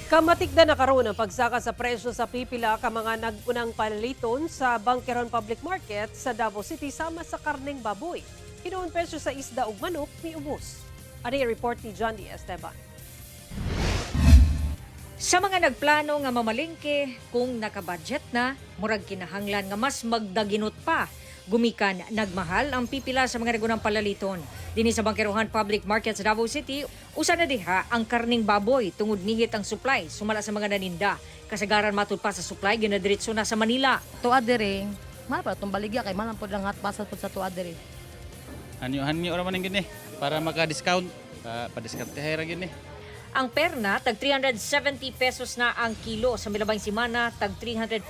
Kamatigda na karon ang pagsaka sa presyo sa pipila ka mga nag-unang palaliton sa Bangkerohan Public Market sa Davao City, sama sa karneng baboy. Hinuon presyo sa isda ug manok miubos. Ani report ni John D. Esteban. Sa mga nagplano nga mamalengke, kung nakabudget na, murag kinahanglan nga mas magdaginot pa. Gumikan nagmahal ang pipila sa mga nagunang palaliton. Dinhi sa Bangkerohan Public Market sa Davao City, usa na diha ang karning baboy tungod nihit ang supply sumala sa mga naninda. Kasagaran, matud pa sa supply, ginadiretso na sa Manila. Tuwa diri, mahal pa itong baligya kay mahal po lang hatpasat po sa tuwa diri. Hanyo-hanyo ra man gini para maka-discount. Pa-discount ra gini. Ang perna, tag 370 pesos na ang kilo. Sa milabang simana, tag 350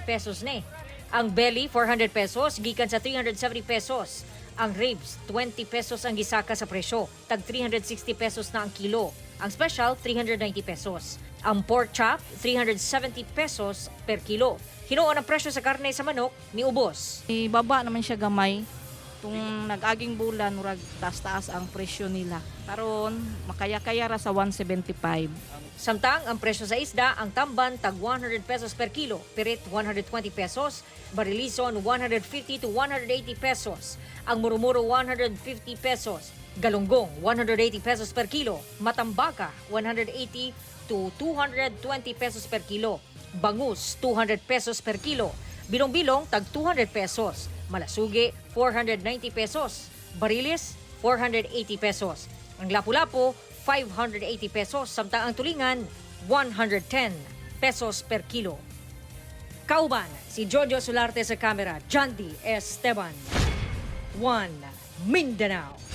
pesos na eh. Ang belly, 400 pesos, gikan sa 370 pesos. Ang ribs, 20 pesos ang gisaka sa presyo. Tag 360 pesos na ang kilo. Ang special, 390 pesos. Ang pork chop, 370 pesos per kilo. Hinuon ang presyo sa karne sa manok, miubos. Ibaba naman siya gamay. Tung nag-aging bulan, murag taas-taas ang presyo nila. Karon, makaya-kaya ra sa 175. Samtang ang presyo sa isda, ang tamban tag 100 pesos per kilo, pirit 120 pesos, barilison 150 to 180 pesos, ang murumuro 150 pesos, galunggong 180 pesos per kilo, matambaka 180 to 220 pesos per kilo, bangus 200 pesos per kilo, bilong-bilong tag 200 pesos, malasugi 490 pesos, barilis 480 pesos. Ang lapu-lapu 580 pesos, samtang ang tulingan 110 pesos per kilo. Kauban si Jojo Solarte sa kamera, Jandy Esteban. 1 Mindanao.